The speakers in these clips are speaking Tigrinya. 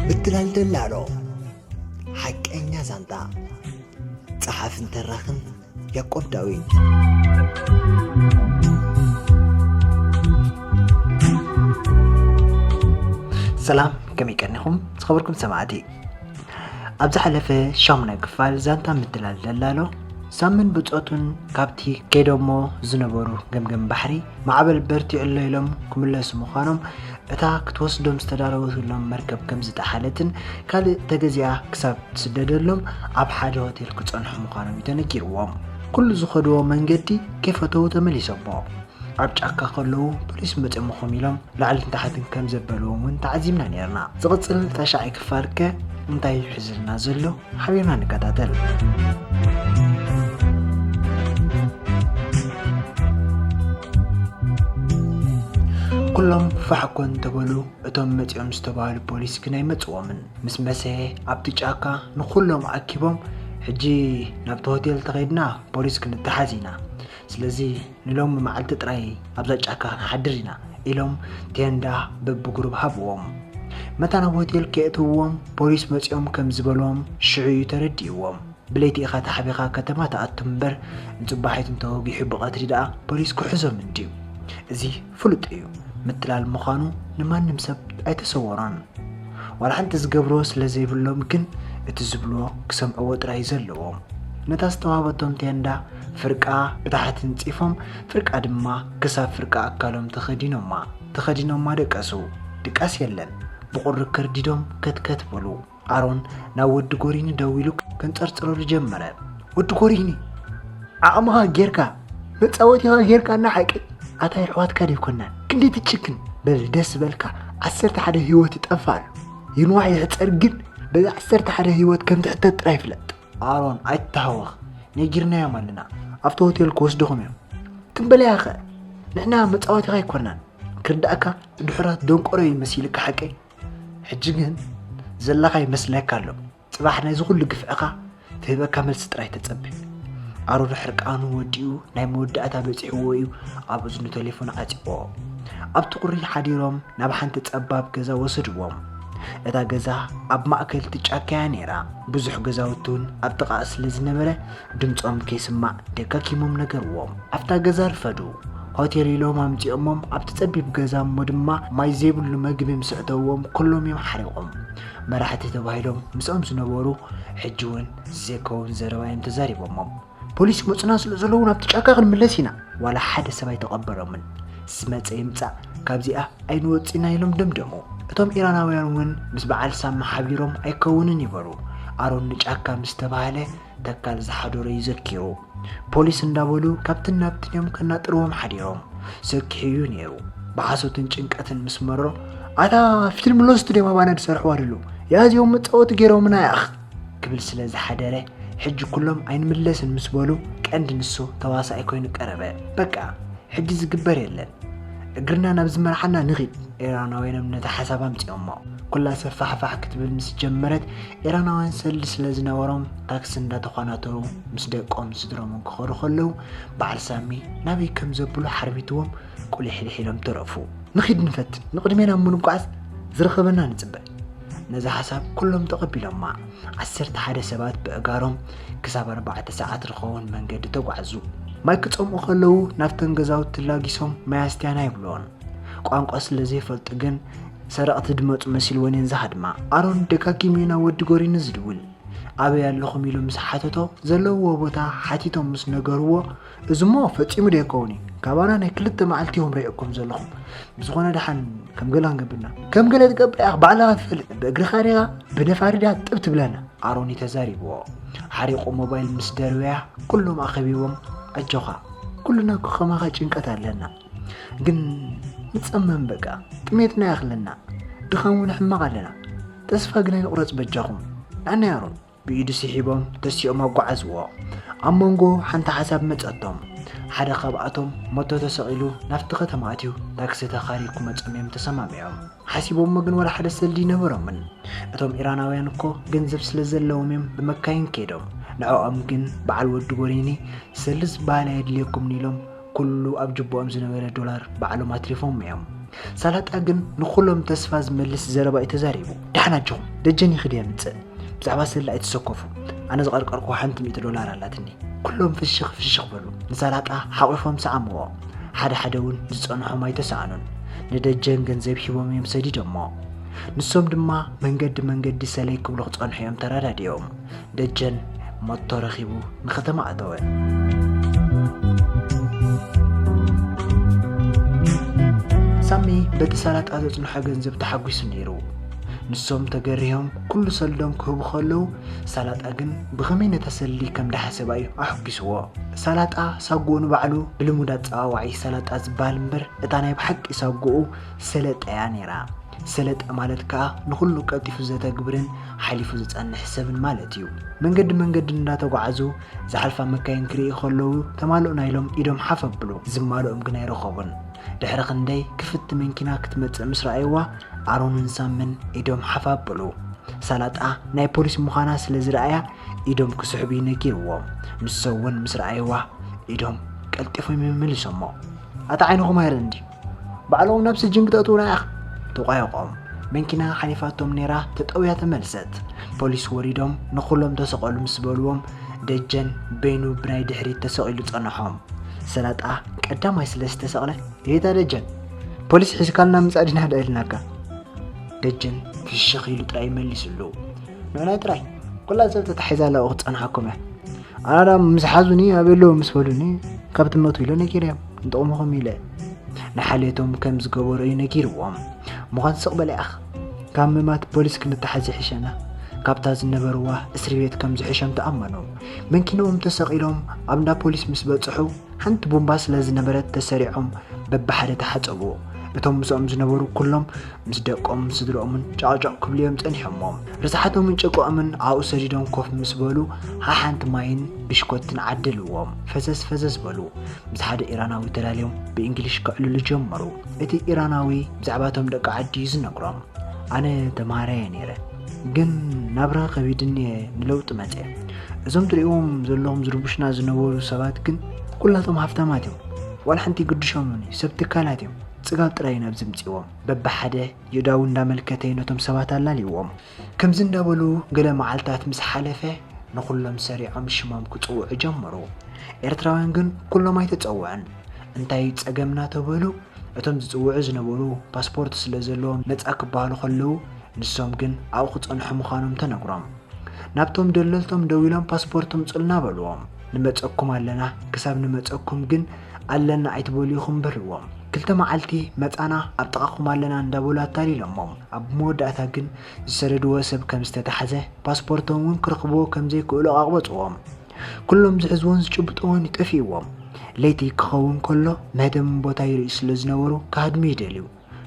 ምትላል ደላሎ፣ ሓቀኛ ዛንታ፣ ጸሓፍን ተራኽን ያዕቆብ ዳዊት። ሰላም፣ ከመይ ቀኒኹም ዝኸበርኩም ሰማዕቲ? ኣብ ዝሓለፈ ሻሙናይ ክፋል ዛንታ ምትላል ደላሎ፣ ሳምን ብጾቱን ካብቲ ከይዶሞ ዝነበሩ ገምገም ባሕሪ ማዕበል በርቲዑ ኣሎ ኢሎም ክምለሱ ምዃኖም፣ እታ ክትወስዶም ዝተዳለወትሎም መርከብ ከም ዝጠሓለትን ካልእ ተገዚኣ ክሳብ ትስደደሎም ኣብ ሓደ ሆቴል ክጸንሑ ምዃኖም እዩ ተነጊርዎም። ኩሉ ዝኸድዎ መንገዲ ከይፈተዉ ተመሊሶሞ። ኣብ ጫካ ከለዉ ፖሊስ መጺኦምኹም ኢሎም ላዕልን ታሕትን ከም ዘበልዎም እውን ተዓዚብና ነይርና። ዝቕጽል ታሽዓይ ክፋል ከ እንታይ እዩ ሒዝልና ዘሎ? ሓቢርና ንከታተል። ኩሎም ፋሕ እኮ እንተበሉ፣ እቶም መጺኦም ዝተባህሉ ፖሊስ ግን ኣይመጽዎምን። ምስ መሰየ ኣብቲ ጫካ ንኹሎም ኣኪቦም፣ "ሕጂ ናብቲ ሆቴል ተኸይድና ፖሊስ ክንተሓዝ ኢና። ስለዚ ንሎሚ መዓልቲ ጥራይ ኣብዛ ጫካ ክንሓድር ኢና" ኢሎም ቴንዳ በብጉሩብ ሃብዎም። መታን ኣብ ሆቴል ከየእትውዎም ፖሊስ መጺኦም ከም ዝበልዎም ሽዑ እዩ ተረዲእዎም። ብለይቲ ኢኻ ተሓቢኻ ከተማ ትኣቱ እምበር፣ ንጽባሒቱ እንተወጊሑ ብቐትሪ ደኣ ፖሊስ ክሕዞም እንድዩ። እዚ ፍሉጥ እዩ። ምትላል ምዃኑ ንማንም ሰብ ኣይተሰወሮን። ዋላ ሓንቲ ዝገብርዎ ስለ ዘይብሎም ግን፣ እቲ ዝብልዎ ክሰምዕዎ ጥራይ ዘለዎም። ነታ ዝተዋህበቶም ቴንዳ ፍርቃ ብታሕቲ እንጺፎም፣ ፍርቃ ድማ ክሳብ ፍርቃ ኣካሎም ተኸዲኖማ። ተኸዲኖማ ደቀሱ። ድቃስ የለን። ብቑሪ ከርዲዶም ከትከት በሉ። ኣሮን ናብ ወዲ ጎሪኒ ደዊሉ ከንጸርጽረሉ ጀመረ። "ወዲ ጎሪኒ፣ ዓቕምኻ ጌርካ፣ መጻወቲኻ ጌርካ እና ሓቂ፣ ኣታ የሕዋትካ ደይኮናን? ክንደይ ትጭክን? በል ደስ በልካ፣ ዓሰርተ ሓደ ህይወት ይጠፍእ ኣሎ። ይንዋሕ ይሕጸር ግን፣ በዚ ዓሰርተ ሓደ ህይወት ከም ትሕተት ጥራይ ፍለጥ።" "ኣሮን፣ ኣይትተሃወኽ፣ ነጊርናዮም ኣለና፣ ኣብቲ ሆቴል ክወስድኹም እዮም። ትም በለያኸ፣ ንሕና መጻወቲኻ ኣይኮናን። ክርዳእካ ድሑራት ደንቆሮ እዩ መሲልካ ሓቀይ? ሕጂ ግን ዘለኻ ይመስለካ ኣሎ። ጽባሕ ናይዚ ኩሉ ግፍዕኻ ትህበካ መልሲ ጥራይ ተጸበ።" ኣሮን ሕርቃኑ ወዲኡ ናይ መወዳእታ በጺሕዎ እዩ ኣብ እዝኑ ቴሌፎን ዓጺዎ። ኣብቲ ቁሪ ሓዲሮም ናብ ሓንቲ ጸባብ ገዛ ወሰድዎም። እታ ገዛ ኣብ ማእከል እቲ ጫካ እያ ነይራ። ብዙሕ ገዛውቲ እውን ኣብ ጥቓ ስለ ዝነበረ ድምጾም ከይስማዕ ደጋጊሞም ነገርዎም። ኣብታ ገዛ ኣርፈዱ። ሆቴል ኢሎም ኣምጺኦሞም ኣብቲ ጸቢብ ገዛ እሞ ድማ ማይ ዘይብሉ መግቢ ምስ ኣእተውዎም ኩሎም እዮም ሓሪቖም። መራሕቲ ተባሂሎም ምስኦም ዝነበሩ ሕጂ እውን ዘይከውን ዘረባ እዮም ተዛሪቦሞም። "ፖሊስ ይመጹና ስለ ዘለዉ ናብቲ ጫካ ክንምለስ ኢና። ዋላ ሓደ ሰብ ኣይተቐበሎምን። ዝመጸ ይምጻእ፣ ካብዚኣ ኣይንወጽእና" ኢሎም ደምደሙ። እቶም ኢራናውያን እውን ምስ በዓል ሳሚ ሓቢሮም ኣይከውንን ይበሉ። ኣሮን ንጫካ ምስ ተባህለ ተካል ዝሓደሮ እዩ ዘኪሩ። ፖሊስ እንዳበሉ ካብትን ናብትን እዮም ከናጥርዎም ሓዲሮም። ሰኪሑ እዩ ነይሩ። ብሓሶትን ጭንቀትን ምስ መሮ፣ "ኣታ ፊልም ሎስት ድዮም ኣባና ዝሰርሕዋ ደለዉ? ያዚኦም መጻወቲ ገይሮምና ያኽ" ክብል ስለ ዝሓደረ፣ ሕጂ ኩሎም ኣይንምለስን ምስ በሉ፣ ቀንዲ ንሱ ተዋሳኣይ ኮይኑ ቀረበ። "በቃ፣ ሕጂ ዝግበር የለን። እግርና ናብ ዝመርሓና ንኺድ።" ኢራናውያን ነቲ ሓሳብ ኣምጺኦሞ። ኩላ ሰብ ፋሕፋሕ ክትብል ምስ ጀመረት፣ ኢራናውያን ሰልዲ ስለ ዝነበሮም፣ ታክሲ እንዳተኾናተሩ ምስ ደቆም ስድሮምን ክኸዱ ከለዉ፣ በዓል ሳሚ ናበይ ከም ዘብሉ ሓርቢትዎም ቁሊሕሊሕ ኢሎም ተረፉ። "ንኺድ ንፈትን፣ ንቕድሜና እሞ ንጓዓዝ፣ ዝረኸበና ንጽበ።" ነዚ ሓሳብ ኩሎም ተቐቢሎማ። ዓሰርተ ሓደ ሰባት ብእጋሮም ክሳብ ኣርባዕተ ሰዓት ዝኸውን መንገዲ ተጓዕዙ። ማይ ክጸምኡ ከለዉ ናብተን ገዛውቲ ተላጊሶም ማይ ኣስትያና ይብልዎን። ቋንቋ ስለ ዘይፈልጡ ግን ሰረቕቲ ድመጹ መሲልወን እየን ዝሃድማ። ኣሮን ደጋጊሙ እዩ ናብ ወዲ ጎሪኒ ዝድውል። "ኣበይ ኣለኹም?" ኢሉ ምስ ሓተቶ፣ ዘለውዎ ቦታ ሓቲቶም ምስ ነገርዎ፣ "እዚሞ ፈጺሙ ደይከውን እዩ። ካባና ናይ ክልተ መዓልቲ ኢኹም ርሒቕኩም ዘለኹም። ብዝኾነ ደሓን ከም ገለ ክንገብርና።" "ከም ገለ ትገብር ኢኻ፣ ባዕልኻ ትፈልጥ። ብእግርኻ ዲኻ ብነፋሪት ዲኻ ጥብ ትብለና?" ኣሮን እዩ ተዛሪብዎ። ሓሪቑ ሞባይል ምስ ደርበያ፣ ኩሎም ኣኸቢቦም፣ "ኣጆኻ፣ ኩልና እኮ ከማኻ ጭንቀት ኣለና። ግን ንጸመም በቃ፣ ጥሜትና ይኣኽለና፣ ድኻም እውን ሕማቕ ኣለና። ተስፋ ግን ኣይንቑረጽ በጃኹም። ንዓና ኣሮን" ብኢዱ ስሒቦም ተሲኦም ኣጓዓዝዎ። ኣብ መንጎ ሓንቲ ሓሳብ መጸቶም። ሓደ ካብኣቶም ሞቶ ተሰቒሉ ናብቲ ከተማ ኣትዩ ታክሲ ተኻርዩ ክመጾም እዮም ተሰማሚዖም። ሓሲቦሞ ግን ዋላ ሓደ ሰልዲ ኣይነበሮምን። እቶም ኢራናውያን እኮ ገንዘብ ስለ ዘለዎም እዮም ብመካይን ከይዶም። ንዕኦም ግን በዓል ወዲ ጎሪኒ ሰልስ በሃል ኣየድልየኩምን ኢሎም ኩሉ ኣብ ጅቦኦም ዝነበረ ዶላር ባዕሎም ኣትሪፎም እዮም። ሳላጣ ግን ንኹሎም ተስፋ ዝመልስ ዘረባ እዩ ተዛሪቡ። ደሓን ኣጆኹም፣ ደጀን ይኽድ የምጽእ። ብዛዕባ ሰላ ኣይትሰከፉ። ኣነ ዝቐርቀርኩ ሓንቲ ሚእቲ ዶላር ኣላትኒ። ኩሎም ፍሽኽ ፍሽኽ በሉ። ንሳላጣ ሓቑፎም ሰዓምዎ። ሓደ ሓደ እውን ዝጸንሖም ኣይተሰኣኑን። ንደጀን ገንዘብ ሂቦም እዮም ሰዲዶሞ። ንሶም ድማ መንገዲ መንገዲ ሰለይ ክብሉ ክጸንሑ እዮም ተረዳዲኦም። ደጀን ሞቶ ረኺቡ ንኸተማ ኣተወ። ሳሚ በቲ ሳላጣ ዘጽንሖ ገንዘብ ተሓጒሱ ነይሩ። ንሶም ተገሪሆም ኩሉ ሰልዶም ክህቡ ከለዉ፣ ሳላጣ ግን ብኸመይ ነታ ሰሊ ከም ደሓሰባ እዩ ኣሐጒስዎ። ሳላጣ ሳጎኡ ንባዕሉ ብልሙድ ኣጸዋዋዒ ሳላጣ ዝበሃል እምበር፣ እታ ናይ ብሓቂ ሳጎኡ ሰለጠ እያ ነይራ። ሰለጠ ማለት ከኣ ንኹሉ ቀልጢፉ ዘተግብርን ሓሊፉ ዝጸንሕ ሰብን ማለት እዩ። መንገዲ መንገዲ እንዳተጓዓዙ ዝሓልፋ መካይን ክርኢ ከለዉ ተማልኡና ኢሎም ኢዶም ሓፍ ኣብሉ። ዝማልኦም ግን ኣይረኸቡን። ድሕሪ ክንደይ ክፍቲ መኪና ክትመጽእ ምስ ረኣይዋ ኣሮንን ሳምን ኢዶም ሓፍ ኣብሉ። ሳላጣ ናይ ፖሊስ ምዃና ስለ ዝረኣያ ኢዶም ክስሕቡ እዩ ነጊርዎም። ንሶም እውን ምስ ረኣይዋ ኢዶም ቀልጢፎም ይመልሶሞ። ኣታ ዓይንኹም ኣይረን ድዩ? ባዕሎም ናብ ስጅን ክተእትዉና ኢኻ። ተቋየቖም። መንኪና ሓሊፋቶም ነይራ ተጠውያ ተመልሰት። ፖሊስ ወሪዶም ንኹሎም ተሰቐሉ ምስ በልዎም ደጀን በይኑ ብናይ ድሕሪት ተሰቒሉ ጸንሖም። ሰላጣ ቀዳማይ ስለ ዝተሰቕለ፣ "ጌታ ደጀን፣ ፖሊስ ሒዝካልና ምጻእ ዲና ዳ ኢልናካ?" ደጀን ፍሽኽ ኢሉ ጥራይ መሊስሉ። "ንዑናይ ጥራይ፣ ኩላ ሰብ ተታሒዛ ኣብኡ ክትጸንሓኩም እያ። ኣና ዳ ምስ ሓዙኒ ኣበይ ኣለዉ ምስ በሉኒ፣ ካብ ትመቱ ኢለ ነጊረዮም፣ ንጥቕምኹም ኢለ። ንሓልዮቶም ከም ዝገበሮ እዩ ነጊርዎም። ምዃን ስቕ በል ኢኻ። ካብ ምማት ፖሊስ ክንተሓዝ ይሕሸና። ካብታ ዝነበርዋ እስሪ ቤት ከም ዝሕሸም ተኣመኑ። መንኪንኦም ተሰቒሎም ኣብ እንዳ ፖሊስ ምስ በጽሑ፣ ሓንቲ ቡምባ ስለ ዝነበረት ተሰሪዖም በብሓደ ተሓጸቡ። እቶም ምስኦም ዝነበሩ ኩሎም ምስ ደቆምን ስድርኦምን ጫቕጫቕ ክብሉ እዮም ጸኒሖሞ። ርስሓቶምን ጭቆኦምን ኣብኡ ሰዲዶም ኮፍ ምስ በሉ፣ ሓሓንቲ ማይን ብሽኮትን ዓደልዎም። ፈዘዝ ፈዘዝ በሉ። ምስ ሓደ ኢራናዊ ተዳልዮም ብእንግሊሽ ከዕልሉ ጀመሩ። እቲ ኢራናዊ ብዛዕባ እቶም ደቂ ዓዲ እዩ ዝነግሮም። ኣነ ተማሃራይ እየ ነይረ፣ ግን ናብራ ከቢድኒ እየ ንለውጢ መጽየ። እዞም ትርእይዎም ዘለኹም ዝርቡሽና ዝነበሩ ሰባት ግን ኩላቶም ሃፍታማት እዮም። ዋላ ሓንቲ ይግድሾምን እዩ፣ ሰብ ትካላት እዮም። ጽጋብ ጥራይ እዩ ናብዚ ምጽእዎም። በብሓደ የእዳዉ እንዳመልከተ ነቶም ሰባት ኣላልይዎም። ከምዚ እንዳበሉ ገለ መዓልታት ምስ ሓለፈ ንኹሎም ሰሪዖም ሽሞም ክጽውዑ ጀመሩ። ኤርትራውያን ግን ኩሎም ኣይተጸውዑን። እንታይ እዩ ጸገምና ተበሉ። እቶም ዝጽውዑ ዝነበሩ ፓስፖርት ስለ ዘለዎም ነጻ ክበሃሉ ከለዉ፣ ንሶም ግን ኣብኡ ክጸንሑ ምዃኖም ተነግሮም። ናብቶም ደለልቶም ደዊሎም ፓስፖርት ምጹልና በልዎም። ንመጸኩም ኣለና፣ ክሳብ ንመጸኩም ግን ኣለና ኣይትበሉ ኢኹም በልዎም። ክልተ መዓልቲ መጻና ኣብ ጥቓኹም ኣለና እንዳበሉ ኣታሊሎሞም። ኣብ መወዳእታ ግን ዝሰደድዎ ሰብ ከም ዝተታሕዘ፣ ፓስፖርቶም እውን ክረኽብዎ ከም ዘይክእሉ ኣቕበጽዎም። ኩሎም ዝሕዝዎን ዝጭብጥዎን ይጠፍእዎም። ለይቲ ክኸውን ከሎ መህደሚ ቦታ ይርእዩ ስለ ዝነበሩ ክሃድሙ ይደልዩ።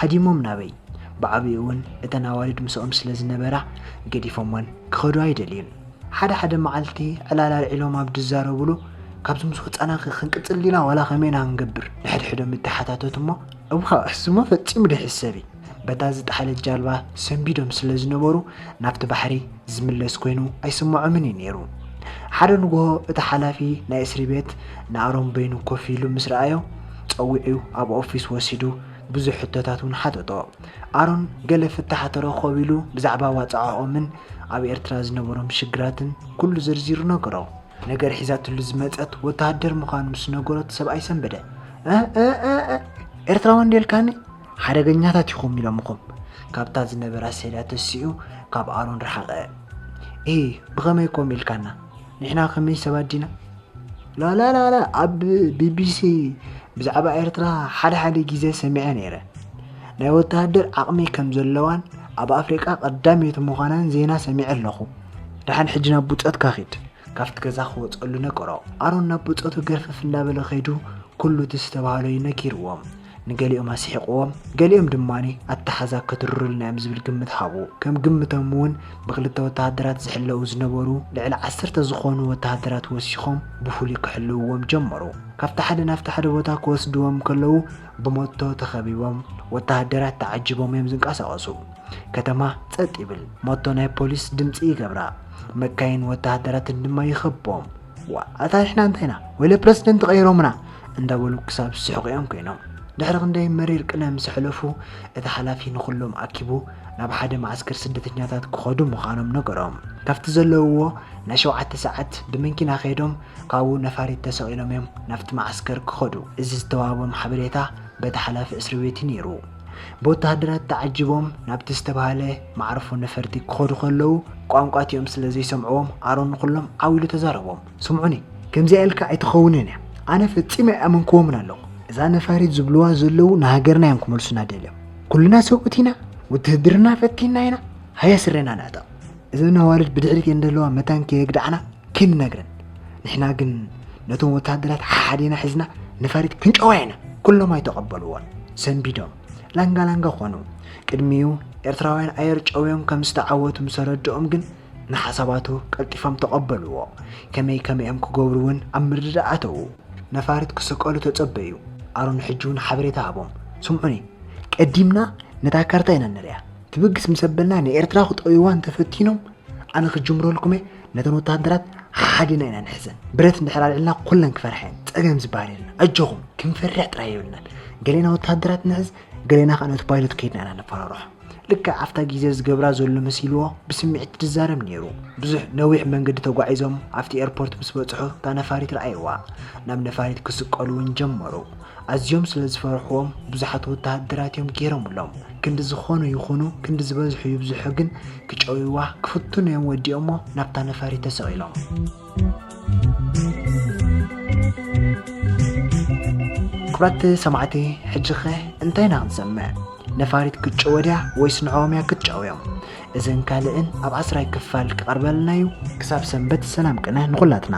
ሃዲሞም ናበይ? ብዓቢኡ እውን እተን ኣዋልድ ምስኦም ስለ ዝነበራ ገዲፎምወን ክኸዱ ኣይደልዩን። ሓደ ሓደ መዓልቲ ዕላል ኣልዒሎም ኣብ ዝዛረብሉ፣ "ካብዚ ምስ ወጻና ኸ ክንቅጽል ዲና ዋላ ከመይ ኢና ክንገብር?" ንሕድሕዶም ይተሓታተቱ እሞ፣ "እዋ፣ እሱማ ፈጺሙ ደይሕሰብ እዩ። በታ ዝጠሓለት ጃልባ ሰንቢዶም ስለ ዝነበሩ ናብቲ ባሕሪ ዝምለስ ኮይኑ ኣይስምዖምን እዩ ነይሩ።" ሓደ ንግሆ እቲ ሓላፊ ናይ እስሪ ቤት ንኣሮን በይኑ ኮፍ ኢሉ ምስ ረኣዮ፣ ጸዊዑ ኣብ ኦፊስ ወሲዱ ብዙሕ ሕቶታት እውን ሓተቶ። ኣሮን ገለ ፍታሕ ተረኽቦ ኢሉ ብዛዕባ ዋጻዕኦምን ኣብ ኤርትራ ዝነበሮም ሽግራትን ኩሉ ዘርዚሩ ነገሮ። ነገር ሒዛትሉ ዝመጸት ወተሃደር ምዃኑ ምስ ነገሮ እቲ ሰብኣይ ሰንበደ። "እ፣ እ፣ እ፣ እ፣ ኤርትራውያን ደልካኒ? ሓደገኛታት ኢኹም ኢሎምኹም?" ካብታ ዝነበራ ሰልያ ተሲኡ ካብ ኣሮን ረሓቐ። "እ፣ ብኸመይ ከምኡ ኢልካና? ንሕና ከመይ ሰባት ዲና?" "ላላላላ፣ ኣብ ቢቢሲ ብዛዕባ ኤርትራ ሓደ ሓደ ግዜ ሰሚዐ ነይረ። ናይ ወተሃደር ዓቕሚ ከም ዘለዋን ኣብ ኣፍሪቃ ቀዳመይቲ ምዃናን ዜና ሰሚዐ ኣለኹ። ደሓን ሕጂ ናብ ብጾትካ ኺድ። ካብቲ ገዛ ክወጸሉ ነገሮ።" ኣሮን ናብ ብጾቱ ገርፈፍ እንዳበለ ከይዱ ኩሉ እቲ ዝተባህሎ እዩ ነጊርዎም። ንገሊኦም ኣስሒቕዎም፣ ገሊኦም ድማ ኣተሓዛ ክትርሩልና እዮም ዝብል ግምት ሃቡ። ከም ግምቶም እውን ብክልተ ወተሃደራት ዝሕለዉ ዝነበሩ ልዕሊ ዓሰርተ ዝኾኑ ወተሃደራት ወሲኾም ብፍሉይ ክሕልውዎም ጀመሩ። ካብቲ ሓደ ናብቲ ሓደ ቦታ ክወስድዎም ከለዉ ብሞቶ ተኸቢቦም ወተሃደራት ተዓጅቦም እዮም ዝንቀሳቐሱ። ከተማ ጸጥ ይብል። ሞቶ ናይ ፖሊስ ድምጺ ይገብራ። መካይን ወተሃደራትን ድማ ይኸብቦም። ዋ ኣታ ንሕና እንታይ ኢና ወለ ፕረሲደንት ቀይሮምና እንዳበሉ ክሳብ ዝስሕቑ እዮም ኮይኖም። ድሕሪ ክንደይ መሪር ቅነ ምስ ኣሕለፉ እቲ ሓላፊ ንኹሎም ኣኪቡ ናብ ሓደ መዓስከር ስደተኛታት ክኸዱ ምዃኖም ነገሮም። ካብቲ ዘለውዎ ናይ ሸውዓተ ሰዓት ብመኪና ከይዶም ካብኡ ነፋሪት ተሰቒሎም እዮም ናብቲ መዓስከር ክኸዱ። እዚ ዝተዋህቦም ሓበሬታ በቲ ሓላፊ እስሪ ቤት እዩ ነይሩ። ብወተሃደራት ተዓጅቦም ናብቲ ዝተባህለ መዕርፎ ነፈርቲ ክኸዱ ከለዉ ቋንቋ እቲኦም ስለ ዘይሰምዕዎም ኣሮን ንኹሎም ዓው ኢሉ ተዛረቦም። ስምዑኒ፣ ከምዚኣ ኢልካ ኣይትኸውንን እያ። ኣነ ፈጺመ ኣይኣመንክዎምን ኣለኹ። እዛ ነፋሪት ዝብልዋ ዘለዉ ንሃገርና እዮም ክመልሱና ደልዮም። ኩልና ሰብኡት ኢና፣ ውትህድርና ፈቲና ኢና። ሃየ ስሬና ንዕጠቕ። እዘን ኣዋልድ ብድሕሪት እየን ዘለዋ መታን ከየግድዓና ክንነግረን። ንሕና ግን ነቶም ወተሃደራት ሓሓዲና ሒዝና ነፋሪት ክንጨዋ ኢና። ኩሎም ኣይተቐበልዎን። ሰንቢዶም ላንጋ ላንጋ ኾኑ። ቅድሚኡ ኤርትራውያን ኣየር ጨውዮም ከም ዝተዓወቱ ምስ ኣረድኦም ግን ንሓሳባቱ ቀልጢፎም ተቐበልዎ። ከመይ ከመይ እዮም ክገብሩ እውን ኣብ ምርድዳእ ኣተዉ። ነፋሪት ክስቀሉ ተጸበዩ። ኣሮን ሕጂ እውን ሓበሬታ ሃቦም። ስምዑኒ፣ ቀዲምና ነታ ካርታ ኢና ንሪኣ። ትብግስ ምስ ኣበልና ንኤርትራ ክጠውይዋ እንተፈቲኖም ኣነ ክጅምረልኩም እየ። ነተን ወተሃደራት ሓሓዲና ኢና ንሕዘን። ብረት እንድሕር ኣልዒልና ኩለን ክፈርሓ እየን። ጸገም ዝበሃል የለን። ኣጆኹም፣ ክንፈርሕ ጥራይ የብልናን። ገሌና ወተሃደራት ንሕዝ፣ ገሌና ከኣ ነቲ ፓይሎት ከይድና ኢና ነፈራርሖ። ልክዕ ኣብታ ግዜ ዝገብራ ዘሎ መሲልዎ ብስምዒት ትዛረብ ነይሩ። ብዙሕ ነዊሕ መንገዲ ተጓዒዞም ኣብቲ ኤርፖርት ምስ በጽሑ እታ ነፋሪት ረኣይዋ። ናብ ነፋሪት ክስቀሉ እውን ጀመሩ። ኣዝዮም ስለ ዝፈርሕዎም ብዙሓት ወተሃደራት እዮም ገይሮምሎም። ክንዲ ዝኾኑ ይኹኑ ክንዲ ዝበዝሑ ይብዝሑ ግን ክጨውይዋ ክፍትኑ እዮም ወዲኦሞ ናብታ ነፋሪት ተሰቒሎም። ክቡራት ሰማዕቲ፣ ሕጂኸ እንታይ ኢና ክንሰምዕ? ነፋሪት ክትጨወ ድያ ወይስ ንዕኦም እያ ክትጨውዮም? እዘን ካልእን ኣብ ዓስራይ ክፋል ክቐርበልና እዩ። ክሳብ ሰንበት ሰላም ቅነ ንኹላትና።